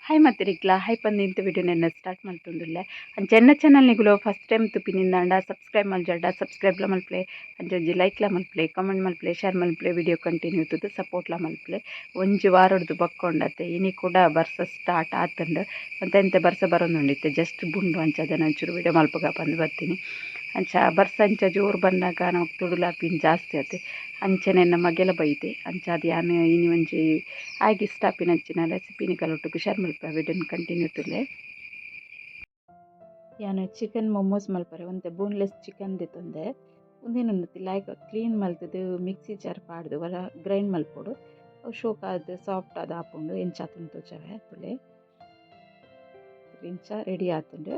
Hi ಮಾತೆರೆಗ್ಲ hi ಪಂದ್ ಇಂತ ವಿಡಿಯೋನೆನ್ನ start ಮಲ್ತೊಂದುಲ್ಲೆ. ಅಂಚ ಎನ್ನ ಚಾನಲ್ ನಿಗುಲು ಫಸ್ಟ್ ಟೈಮ್ ತುಪಿನಿಂದಾಂಡ ಸಬ್ಸ್ಕ್ರೈಬ್ ಮಲ್ಜಾಡ ಸಬ್ಸ್ಕ್ರೈಬ್ಲ ಮಲ್ಪುಲೆ, ಅಂಚ ಒಂಜಿ ಲೈಕ್ಲ ಮಲ್ಪುಲೆ, ಕಮೆಂಟ್ ಮಲ್ಪುಲೆ, ಶೇರ್ ಮಲ್ಪುಲೆ, ವಿಡಿಯೋ ಕಂಟಿನ್ಯೂ ತೂದು ಸಪೋರ್ಟ್ಲ ಮಲ್ಪುಲೆ. ಒಂಜಿ ವಾರೊಡ್ದು ಬಕ್ಕೊಂಡತೆ ಇನಿ ಕೂಡ ಬರ್ಸ ಸ್ಟಾರ್ಟ್ ಆತುಂಡು. ಒಂತೆ ಎಂತೆ ಬರ್ಸ ಬರೊಂದುಂಡು ಜಸ್ಟ್ ಬುಂಡು. ಅಂಚ ಅದನ್ನ ಒಂಚೂರು ವಿಡಿಯೋ ಮಲ್ಪುಗ ಪಂದ್ ಬತ್ತೀನಿ. ಅಂಚ ಬರ್ಸ ಅಂಚ ಜೋರು ಬನ್ನಗ ನಮಕ್ ತುಡುಲಾಪಿನ ಜಾಸ್ತಿ ಆತೆ. ಅಂಚನೆ ಎನ್ನ ಮಗೆಲ ಬೈದೆ. ಅಂಚ ಅದು ಯಾನ್ ಇನಿ ಒಂಜಿ ಆಯ್ಗೆ ಇಷ್ಟ ಆಪಿನಂಚಿನ ರೆಸಿಪಿ ನಿಕಲೊಟ್ಟುಗು ಶೇರ್ ಮಲ್ಪುವೆ. ವಿಡಿಯೋನ್ ಕಂಟಿನ್ಯೂ ತೂಲೆ. ಯಾನ್ ಚಿಕನ್ ಮೊಮೋಸ್ ಮಲ್ಪರೆ ಒಂತೆ ಬೋನ್ಲೆಸ್ ಚಿಕನ್ ದೆತೊಂದೆ. ಉಂದೆನ್ ಲಾಯ್ಕ್ ಕ್ಲೀನ್ ಮಲ್ತುದು ಮಿಕ್ಸಿ ಜಾರ್ ಪಾಡ್ದು ಒರ ಗ್ರೈಂಡ್ ಮಲ್ಪೊಡು. ಅವು ಶೋಕಾದ್ ಸಾಫ್ಟ್ ಆದ್ ಆಪುಂಡು. ಎಂಚ ಆತುಂಡು ತೋಜವೆ ತೂಲೆ. ಇಂಚ ರೆಡಿ ಆತುಂಡು.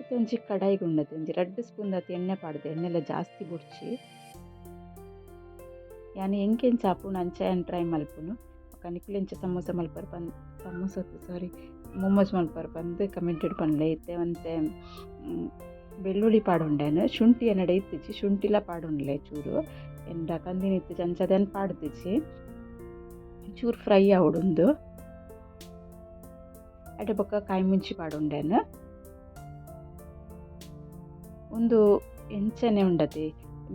ಇತ್ತೆ ಒಂಜಿ ಕಡಾಯಿಗ್ ಉಂಡತೆ ಒಂಜಿ ರಡ್ಡ್ ಸ್ಪೂನ್ ದಾತ್ ಎಣ್ಣೆ ಪಾಡ್ದೆ. ಎಣ್ಣೆಲ ಜಾಸ್ತಿ ಬೊಡ್ಚಿ. ಯಾನ್ ಎಂಕೆಂಚ ಆಪುಂಡು ಅಂಚ ಯಾನ್ ಟ್ರೈ ಮಲ್ಪುನು. ಬೊಕ ನಿಕುಲು ಎಂಚ ಸಮೋಸ ಮಲ್ಪರ್ ಪಂದ್, ಸಮೋಸ ಸಾರಿ ಮೊಮೋಸ್ ಮಲ್ಪರ್ ಪಂದ್ ಕಮೆಂಟೆಡ್ ಪನ್ಲೆ. ಇತ್ತೆ ಒಂತೆ ಬೆಳ್ಳುಳ್ಳಿ ಪಾಡೊಂಡೆನ್. ಶುಂಠಿ ಎನ್ನಡ ಇತ್ತಿಜಿ, ಶುಂಠಿಲ ಪಾಡೊನ್ಲೆ ಚೂರು. ಎಂಡ ಕಂದಿನ ಇತ್ತಿಜಿ, ಅಂಚ ಅದೇನ್ ಪಾಡ್ದಿಜಿ. ಚೂರು ಫ್ರೈ ಆವೊಡುಂದು. ಅಡೆ ಬೊಕ ಕಾಯಿ ಮುಂಚಿ ಪಾಡೊಂಡೆನ್. ಉಂದು ಎಂಚನೆ ಉಂಡತೆ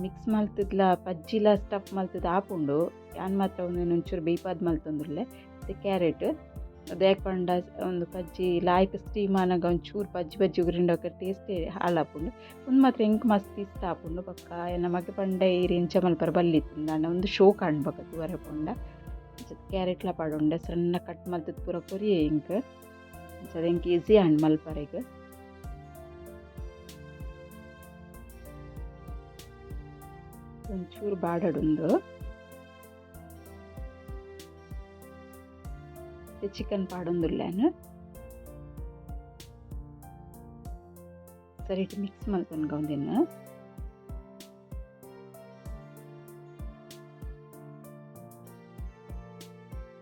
ಮಿಕ್ಸ್ ಮಲ್ತುದ್ಲ ಪಜ್ಜಿಲ ಸ್ಟಫ್ ಮಲ್ತುದು ಆಪುಂಡು. ಯಾನ್ ಮಾತ್ರ ಉಂದೆನ್ ಒಂಚೂರು ಬೇಯ್ಪಾದ್ ಮಲ್ತೊಂದುಲ್ಲೆ. ಕ್ಯಾರೆಟ್ ದಾಯೆ ಪಂಡ ಉಂದು ಪಜ್ಜಿ ಲಾಯ್ಕ್ ಸ್ಟೀಮ್ ಆನಗ ಒಂಚೂರು ಪಜ್ಜಿ ಪಜ್ಜಿ ಉಗುರಿಂಡ ಟೇಸ್ಟ್ ಹಾಳಾಪುಂಡು. ಉಂದು ಮಾತ್ರ ಎಂಕ್ ಮಸ್ತ್ ಇಷ್ಟ ಆಪುಂಡು. ಬೊಕ್ಕ ಎನ್ನ ಮಗೆ ಪಂಡ ಈರ್ ಇಂಚ ಮಲ್ಪರೆ ಬಲ್ಲಿತ್ತುಂದು ಆಂಡ ಉಂದು ಶೋಕ್ ಆಂಡ್ ಬೊಕ ತೂವರೆ ಪೋಂಡ. ಕ್ಯಾರೆಟ್ಲ ಪಾಡೊಂಡೆ ಸಣ್ಣ ಕಟ್ ಮಲ್ತುದು ಪೂರ ಕೊರಿಯೆ ಎಂಕ್. ಅಂಚ ಎಂಕ್ ಈಸಿ ಆಂಡ್ ಮಲ್ಪರೆಗ್. ಒಂಚೂರು ಬಾಡಡುಂದು. ಚಿಕನ್ ಪಾಡೊಂದುಲ್ಲೆನ್. ಸರಿಟ್ ಮಿಕ್ಸ್ ಮಲ್ತೊನ್ಗ ಉಂದೆನ್.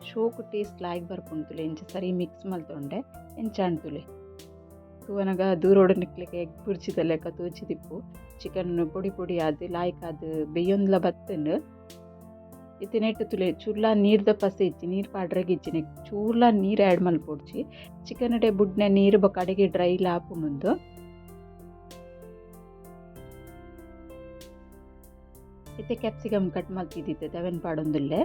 ಶೋಕು ಟೇಸ್ಟ್ ಲಾಯ್ಕ್ ಬರ್ಪುಂಡು ತೂಲೆ. ಇಂಚ ಸರಿ ಮಿಕ್ಸ್ ಮಲ್ತೊಂಡೆ ಎಂಚ ಆಂಡ್ ತೂಲೆ. ತೂವನಗ ದೂರೋಡು ನಿಕ್ಲೆಗ್ ಎಗ್ ಬುರ್ಜಿದ ಲೆಕ ತೋಜಿದಿಪ್ಪು. ಚಿಕನ್ ಪೊಡಿ ಪೊಡಿ ಆದ್ ಲಾಯ್ಕ್ ಆದ್ ಬೆಯ್ಯೊಂದುಲ ಬತ್ತುಂಡು. ಇತ್ತೆ ನೆಟ್ಟ್ ತೂಲೆ ಚೂರ್ಲ ನೀರ್ದ ಪಸೆ ಇಜ್ಜಿ, ನೀರ್ ಪಾಡ್ರೆಗ್ ಇಜ್ಜಿ ನೆಕ್ ಚೂರ್ಲ ನೀರ್ ಆ್ಯಡ್ ಮಲ್ಪೊಡ್ಚಿ. ಚಿಕನ್ ಡೆ ಬುಡ್ನ ನೀರ್ ಬೊಕ ಅಡೆಗೆ ಡ್ರೈಲ ಆಪುಂಡು. ಇತ್ತೆ ಕ್ಯಾಪ್ಸಿಕಮ್ ಕಟ್ ಮಲ್ತಿದ್ದಿತ್ತೆ ಅವೆನ್ ಪಾಡೊಂದುಲ್ಲೆ.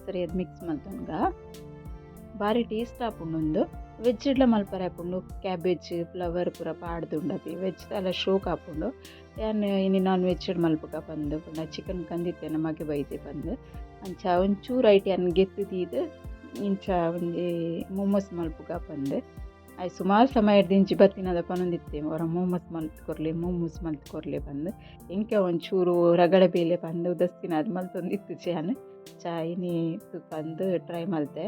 ಸರಿಯಾದ್ ಮಿಕ್ಸ್ ಮಲ್ತೊನ್ಗ. ಬಾರಿ ಟೇಸ್ಟ್ ಆಪುಂಡು ಉಂದು. ವೆಜ್ ಡ್ಲ ಮಲ್ಪರೆ ಆಪುಂಡು. ಕ್ಯಾಬೇಜ್ ಫ್ಲವರ್ ಪೂರ ಪಾಡ್ದುಂಡತಿ ವೆಜ್ ದಾಲ ಶೋಕ್ ಆಪುಂಡು. ಯಾನ್ ಇನಿ ನಾನ್ ವೆಜ್ ಮಲ್ಪುಗ ಪಂದ್ ಪಂಡ ಚಿಕನ್ ಕಂದಿತ್ತೆ ಮಗೆ ಬೈದೆ ಪಂದ್. ಅಂಚ ಒಂಚೂರು ಐಟ್ ಯಾನ್ ಗೆತ್ತ್ ದೀದ್ ಇಂಚ ಒಂಜಿ ಮೊಮೋಸ್ ಮಲ್ಪುಗ ಪಂದ್. ಆಯೆ ಸುಮಾರು ಸಮಯ ದಿಂಚಿ ಬತ್ತಿನದ ಪನೊಂದಿತ್ತೆ ಒರ ಮೋಮೋಸ್ ಮಲ್ತ್ ಕೊರ್ಲೆ ಮೋಮೋಸ್ ಮಲ್ತ್ ಕೊರ್ಲೆ ಪಂದ್. ಎಂಕೆ ಒಂಚೂರು ರಗಳೆ ಬೇಲೆ ಪಂದ್ ಉದಾಸೀನ ಆದ್ ಮಲ್ತೊಂದಿತ್ತುಜಿ ಯಾನ್. ಚಾ ಇನಿ ಪಂದ್ ಟ್ರೈ ಮಲ್ತೆ.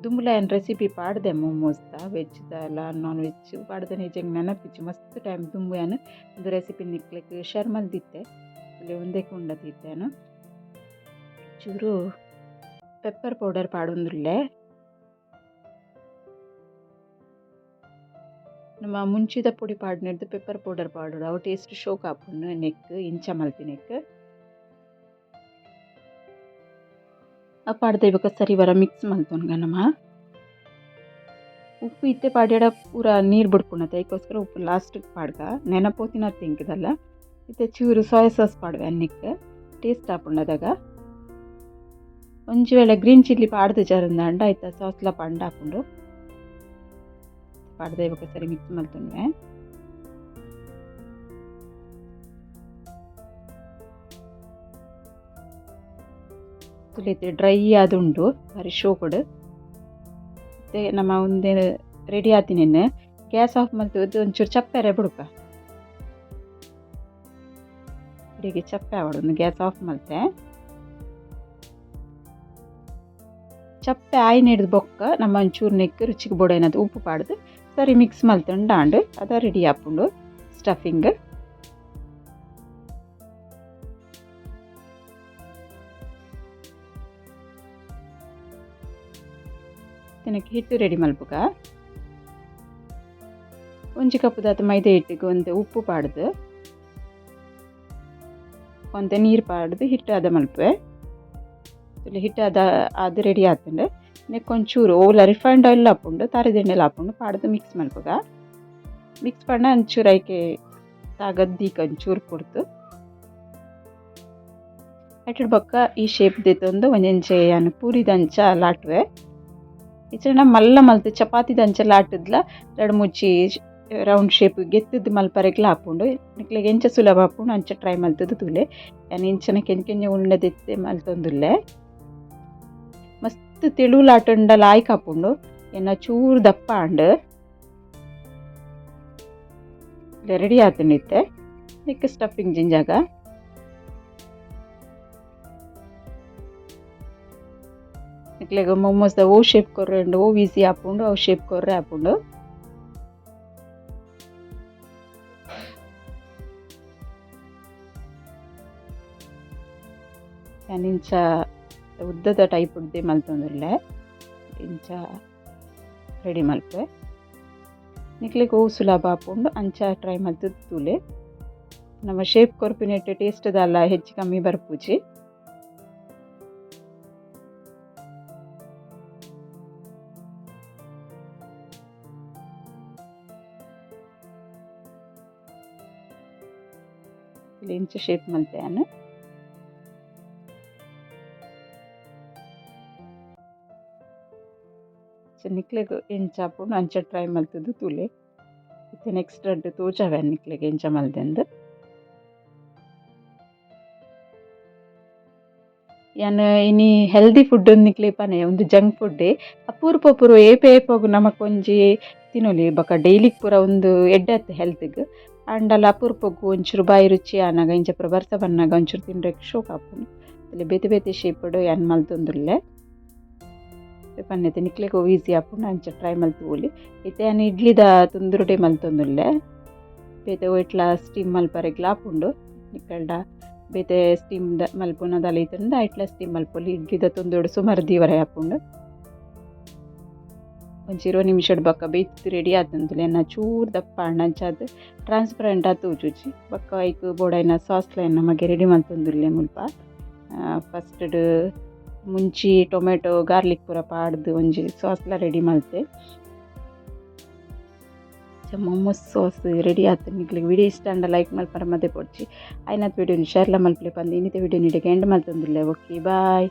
ದುಂಬುಲ ಯಾನ್ ರೆಸಿಪಿ ಪಾಡ್ದೆ ಮೋಮೋಸ್ದ ವೆಜ್ ದಾಲ ನಾನ್ ವೆಜ್ ಪಾಡ್ದೆ ನಿಜ ನೆನಪಿಜ್ಜಿ. ಮಸ್ತ್ ಟೈಮ್ ದುಂಬು ಯಾನ್ ಉಂದು ರೆಸಿಪಿ ನಿಕ್ಲೆಗ್ ಶೇರ್ ಮಲ್ದಿತ್ತೆ. ಉಂದೆಕ್ ಉಂಡದಿತ್ತೆ ಯಾನ್. ಚೂರು ಪೆಪ್ಪರ್ ಪೌಡರ್ ಪಾಡೊಂದುಲ್ಲೆ. ನಮ್ಮ ಮುಂಚಿದ ಪೊಡಿ ಪಾಡ್ನೆರ್ದ್ ಪೆಪ್ಪರ್ ಪೌಡರ್ ಪಾಡೊಡು. ಅವು ಟೇಸ್ಟ್ ಶೋಕ್ ಆಪುಂಡು ನೆಕ್ಕ್ ಇಂಚ ಮಲ್ತಿನೆಕ್. ಪಾಡ್ದೆ ಬೊಕ ಸರಿ ವರ ಮಿಕ್ಸ್ ಮಲ್ತೊನ್ಗ ನಮ. ಉಪ್ಪು ಇತ್ತೆ ಪಾಡ್ಯಡ ಪೂರ ನೀರು ಬುಡ್ಪುಂಡತೆ, ಐಕೋಸ್ಕರ ಉಪ್ಪು ಲಾಸ್ಟ್ ಪಾಡ್ಗ. ನೆನಪೋತಿನತ್ತೆ ಎಂಕ್ದಲ್ಲ. ಇತ್ತೆ ಚೂರು ಸೋಯಾ ಸಾಸ್ ಪಾಡ್ವೆ ಅನ್ನಿಕ್ ಟೇಸ್ಟ್ ಆಪುಂಡು ಅದಗ. ಒಂಜಿ ವೇಳೆ ಗ್ರೀನ್ ಚಿಲ್ಲಿ ಪಾಡ್ದಿಜಾರಂದಾಂಡ ಐತ ಸಾಸ್ಲ ಪಾಡ್ಂಡ ಆಪುಂಡು. ಪಾಡ್ದೆ ಬೊಕ ಸರಿ ಮಿಕ್ಸ್ ಮಲ್ತೊನ್ವೆ. ತೂಲೆ ಡ್ರೈ ಆದುಂಡು ಬಾರಿ ಶೋಕುಡು. ಇತ್ತೆ ನಮ ಉಂದೆನ್ ರೆಡಿ ಆತಿನೆನ್ ಗ್ಯಾಸ್ ಆಫ್ ಮಲ್ತುದು ಒಂಚೂರು ಚಪ್ಪೆರೆ ಬುಡ್ಕ. ಇಡೆಗ್ ಚಪ್ಪೆ ಆವೊಡು ಉಂದು ಗ್ಯಾಸ್ ಆಫ್ ಮಲ್ತೆ. ಚಪ್ಪೆ ಆಯಿನೆಡ್ದ್ ಬೊಕ್ಕ ನಮ ಒಂಚೂರು ನೆಕ್ಕ್ ರುಚಿಗ್ ಬೋಡಾಯಿನಾತ್ ಉಪ್ಪು ಪಾಡ್ದ್ ಸರಿ ಮಿಕ್ಸ್ ಮಲ್ತೊಂಡ ಆಂಡ್. ಅದ ರೆಡಿ ಆಪುಂಡು ಸ್ಟಫಿಂಗ್. ತಿನಕ್ಕೆ ಹಿಟ್ಟು ರೆಡಿ ಮಲ್ಪುಗ. ಒಂಜಿ ಕಪ್ ದಾತ್ ಮೈದಾ ಹಿಟ್ಟಿಗ್ ಒಂತೆ ಉಪ್ಪು ಪಾಡ್ದ್ ಒಂತೆ ನೀರು ಪಾಡ್ದು ಹಿಟ್ಟು ಅದ ಮಲ್ಪುವೆ. ಹಿಟ್ಟು ಅದ ಅದು ರೆಡಿ ಆತುಂಡು. ನೆಕ್ ಒಂಚೂರು ಓಲ ರಿಫೈನ್ಡ್ ಆಯಿಲ್ ಆಪುಂಡು, ತಾರೆದೆಣ್ಣೆಲ ಆಪುಂಡು, ಪಾಡ್ದು ಮಿಕ್ಸ್ ಮಲ್ಪುಗ. ಮಿಕ್ಸ್ ಪಂಡ ಒಂಚೂರು ಐಕೆ ತಾಗದ್ದೀಕ ಒಂಚೂರು ಪೊರ್ತು. ಐಟೆಡ್ ಬೊಕ್ಕ ಈ ಶೇಪ್ ದೆತ್ತೊಂದು ಒಂಜೊಂಜೆ ಯಾನ್ ಪೂರಿದಂಚ ಲಾಟುವೆ. ಇಜ್ಜಂಡ ಮಲ್ಲ ಮಲ್ತ್ ಚಪಾತಿದಂಚ ಲಾಟುದ್ಲ ರಡ್ಡ್ ಮೂಜಿ ರೌಂಡ್ ಶೇಪ್ ಗೆತ್ತುದು ಮಲ್ಪರೆಗ್ಲ ಆಪುಂಡು. ನಿಕ್ಲೆಗ್ ಎಂಚ ಸುಲಭ ಆಪುಂಡು ಅಂಚ ಟ್ರೈ ಮಲ್ತುದು ತೂಲೆ. ಯಾನ್ ಇಂಚನ ಕೆಂಚ ಕೆಂಚ ಉಂಡೆ ದೆತ್ತೆ ಮಲ್ತೊಂದುಲ್ಲೆ. ಮಸ್ತ್ ತೆಳು ಲಾಟುಂಡ ಲಾಯ್ಕ್ ಆಪುಂಡು. ಎನ್ನ ಚೂರು ದಪ್ಪ ಆಂಡ್. ರೆಡಿ ಆತುಂಡು ಇತ್ತೆ. ನೆಕ್ಕ್ ಸ್ಟಫಿಂಗ್ ಜಿಂಜಾಗ. ನಿಕ್ಲೆಗ್ ಮೊಮೋಸ್ ದ ಓ ಶೇಪ್ ಕೊರ್ರೆ ಉಂಡು, ಓ ಈಸಿ ಆಪುಂಡು, ಅವು ಶೇಪ್ ಕೊರ್ರೆ ಆಪುಂಡು. ಯಾನ್ ಇಂಚ ಉದ್ದದ ಟೈಪ್ ಉದ್ದೆ ಮಲ್ತೊಂದುಲ್ಲೆ. ಇಂಚ ರೆಡಿ ಮಲ್ಪುವೆ. ನಿಕ್ಲೆಗ್ ಒವು ಸುಲಭ ಆಪುಂಡು ಅಂಚ ಟ್ರೈ ಮಲ್ತುದು ತೂಲೆ. ನಮ ಶೇಪ್ ಕೊರ್ಪಿನೆಟ್ ಟೇಸ್ಟ್ ದಾಲ ಹೆಚ್ಚು ಕಮ್ಮಿ ಬರ್ಪುಜಿ. ಇಂಚ ಶೇಪ್ ಮಲ್ತೆ ಯಾನ್. ನಿಕ್ಲೆಗ್ ಎಂಚ ಆಪುಂಡು ಅಂಚ ಟ್ರೈ ಮಲ್ತುದು ತೂಲೆ. ಇತ್ತೆ ನೆಕ್ಸ್ಟ್ ರಡ್ಡ್ ತೋಜಾವೆ ನಿಕ್ಲೆಗ್ ಎಂಚ ಮಲ್ದೆಂದ್. ಯಾನ್ ಇನಿ ಹೆಲ್ದಿ ಫುಡ್ ನಿಕ್ಲೆಗ್ ಪನೆ ಉಂದು ಜಂಕ್ ಫುಡ್ ಅಪೂರ್ಪ ಅಪೂರ್ವ ಏಪ ಏಪೊಗು ನಮಕ್ ಒಂಜಿ ತಿನೊಲಿ ಬೊಕ ಡೈಲಿ ಪೂರ ಉಂದು ಎಡ್ಡೆ ಅತ್ತ್ ಹೆಲ್ತ್ ಗ್. ಆಂಡಲ ಅಪೂರ್ಪೊಗು ಒಂಚೂರು ಬಾಯಿ ರುಚಿ ಆನಗ ಇಂಚ ಪೂರ ಬರ್ಸ ಬನ್ನಗ ಒಂಚೂರು ತಿನ್ರೆಗ್ ಶೋಕ್ ಆಪುಂಡು. ಬೇತೆ ಬೇತೆ ಶೇಪ್ ಡ್ ಯಾನ್ ಮಲ್ತೊಂದುಲ್ಲೆ. ಪನ್ನೆತೆ ನಿಕ್ಲೆಗ್ ಒವು ಈಸಿ ಆಪುಂಡು ಅಂಚ ಟ್ರೈ ಮಲ್ತೊಲಿ. ಇತ್ತೆ ಯಾನ್ ಇಡ್ಲಿದ ತುಂದುರುಡೆ ಮಲ್ತೊಂದುಲ್ಲೆ. ಬೇತೆ ಒಯಿಟ್ಲ ಸ್ಟೀಮ್ ಮಲ್ಪರೆಗ್ಲ ಆಪುಂಡು. ನಿಕಲ್ಡ ಬೇತೆ ಸ್ಟೀಮ್ ದ ಮಲ್ಪುನ ದಾಲ ಇತ್ತ್ಂಡ ಐಟ್ಲ ಸ್ಟೀಮ್ ಮಲ್ಪೊಲಿ. ಇಡ್ಲಿದ ತುಂದುಡು ಸುಮಾರು ದೀವರೆ ಆಪುಂಡು. ಒಂಜಿ 20 ನಿಮಿಷಡ್ ಬೊಕ್ಕ ಬೇಯ್ತ್ ರೆಡಿ ಆತುಂಡು. ಎನ್ನ ಚೂರು ದಪ್ಪ ಆಂಡ್ ಅಂಚಾದ್ ಟ್ರಾನ್ಸ್ಪರೆಂಟ್ ಆದ್ ತೋಜುಜಿ. ಬೊಕ್ಕ ಐಕ್ ಬೋಡಾಯಿನ ಸಾಸ್ ಲ ಎನ್ನ ಮಗೆ ರೆಡಿ ಮಲ್ತೊಂದುಲ್ಲೆ ಮುಲ್ಪ. ಫಸ್ಟ್ ಡ್ ಮುಂಚಿ ಟೊಮೆಟೊ ಗಾರ್ಲಿಕ್ ಪೂರ ಪಾಡ್ದು ಒಂಜಿ ಸಾಸ್ ಲ ರೆಡಿ ಮಲ್ತೆ. ಮೊಮೋಸ್ ಸಾಸ್ ರೆಡಿ ಆತುಂಡು. ನಿಕ್ಲೆಗ್ ವಿಡಿಯೋ ಇಷ್ಟ ಆಂಡ ಲೈಕ್ ಮಲ್ಪರೆ ಮದಪೊಡ್ಚಿ. ಆಯಿನಾತ್ ವಿಡಿಯೋನ್ ಶೇರ್ ಲ ಮಲ್ಪುಲೆ ಪಂದ್ ಇನ್ನಿತ ವಿಡಿಯೋನ್ ಇಡೆಗ್ ಎಂಡ್ ಮಲ್ತೊಂದುಲ್ಲೆ. Okay bye.